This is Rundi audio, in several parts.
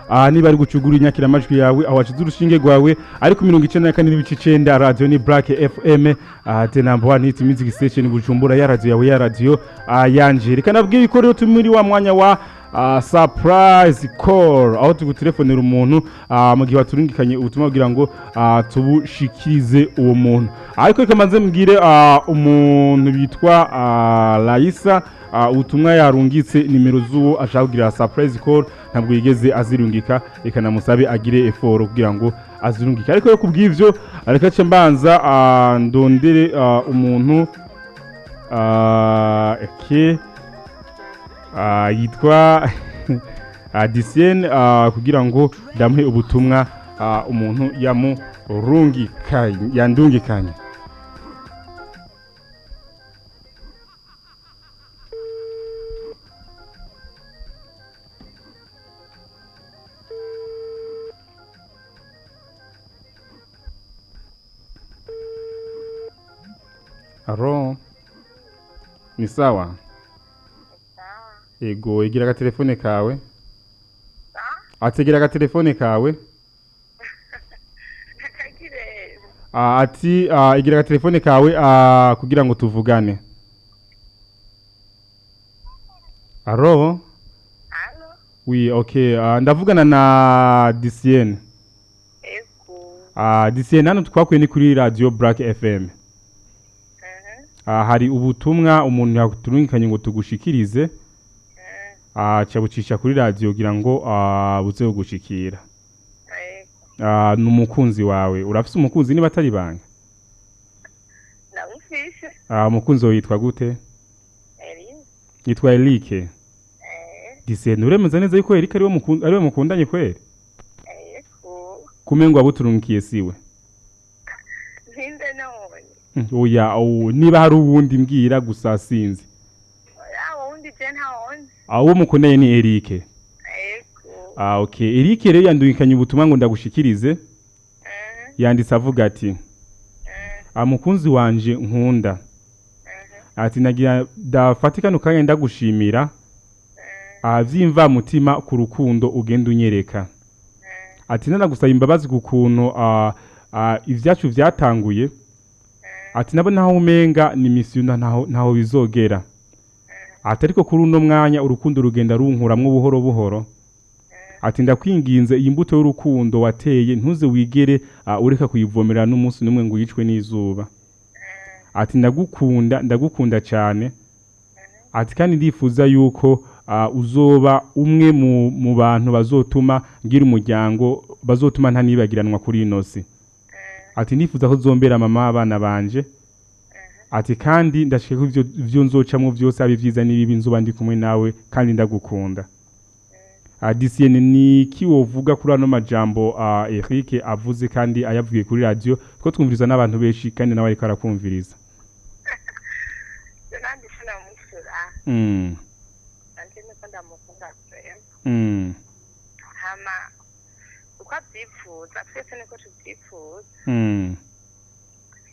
Aha niba ari gucugura inyakiramajwi yawe, aho washize urushinge rwawe, ariko 94.9, radio ni Black FM, the number one hit music station Bujumbura, ya radio yawe, ya radio yanje. Reka nabwiye ko rero turi muri wa mwanya wa surprise call, aho tugutelefonera umuntu mu gihe waturungikanye ubutumwa kugira ngo tubushikirize uwo muntu. Ariko reka maze mbwire umuntu bitwa Raisa, ubutumwa yarungitse, nimero z'uwo ashaka kugira surprise call ntabwo yigeze azirungika. Reka namusabe agire effort kugira ngo azirungike. Ariko yo kubw'ivyo, reka ce mbanza ndondere umuntu okay, yitwa Disienne, kugira ngo ndamuhe ubutumwa umuntu yamurungikanye, yandungikanye. Aro, ni sawa? Sawa. Ego, igira agatelefone kawe. Sa? Ategera agatelefone kawe. Nakagire. Ati igira agatelefone kawe kugira ngo tuvugane. Aro? Alo? Oui, okay. Ndavugana na Disienne. Ego. Disienne, hano twakuye ni kuri radio Black FM. Hari ubutumwa umuntu yaturungikanye ngo tugushikirize. Cabucisha kuri radio kugira ngo buze kugushikira. Ego. Ni umukunzi wawe. Urafise umukunzi niba atari banga? Ndamufise. Umukunzi wawe yitwa gute? Eri. Yitwa Eric. Eh. Disienne, uremeza neza yuko Eric ariwe ariwe mukundanye kweri? Ego. Kumengo abuturungikiye siwe. Ninde none? Oya, niba hari uwundi mbwira gusa, sinzi. Oya, wundi je ntawundi. Uwo mukundanye ni Eric. Ego. Okay. Eric rero yandungikanye ubutumwa ngo ndagushikirize. Yanditse avuga ati: "Mukunzi wanje nkunda." Ati nagira ndafate kano kanya ndagushimira vyimva mutima ku rukundo ugenda unyereka. Ati nanagusaba imbabazi ku kuntu ivyacu vyatanguye. Ati nabo naho umenga ni misiyona, ntaho bizogera. Ati ariko kuri uno mwanya urukundo rugenda runkuramwo buhoro buhoro. Ati ndakwinginze, iyi mbuto y'urukundo wateye ntuze wigere ureka kuyivomera n'umunsi n'umwe ngo yicwe n'izuba. Ati ndagukunda, ndagukunda cyane. Ati kandi ndifuza yuko uzoba umwe mu bantu bazotuma ngira umuryango, bazotuma ntanibagiranwa kuri ino si. Ati ndifuza ko uzombera mama w'abana banje. Ati kandi ndashaka ko ivyo nzocamwo vyose, abe vyiza n'ibibi, nzoba ndi kumwe nawe kandi ndagukunda. Disienne, ni iki wovuga kuri ano majambo Eric avuze kandi ayavugiye kuri radio ko twumviriza n'abantu benshi, kandi nawe ariko arakumviriza? Je nandi sinamwishura. Nanje niko ndamukunda vraiment. Hama uko avyifuza twese niko tuvyifuza.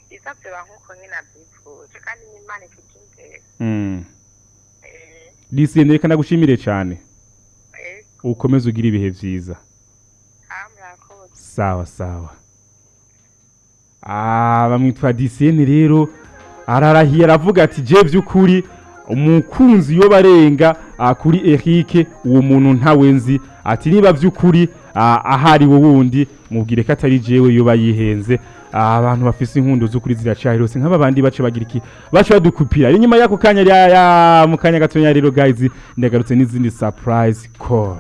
Biza vyoba nkuko nyine avyifuje, kandi n'Imana ifite imbere. Eh. Disienne, reka ndagushimire cyane. Ego. Ukomeze ugire ibihe vyiza. Ah, murakoze. Sawa sawa. Bamwitwa Disienne rero, ararahiye aravuga ati je vy'ukuri umukunzi yo barenga kuri Eric, uwo muntu ntawe nzi. Ati niba vy'ukuri ahari wundi mubwire ko atari jewe, yoba yihenze. Abantu bafise inkundo z'ukuri ziracari hose, nk'aba bandi bace bagira iki, bace badukupira inyuma y'ako kanya ya mu kanya gatonya. Rero guys, ndagarutse n'izindi surprise call.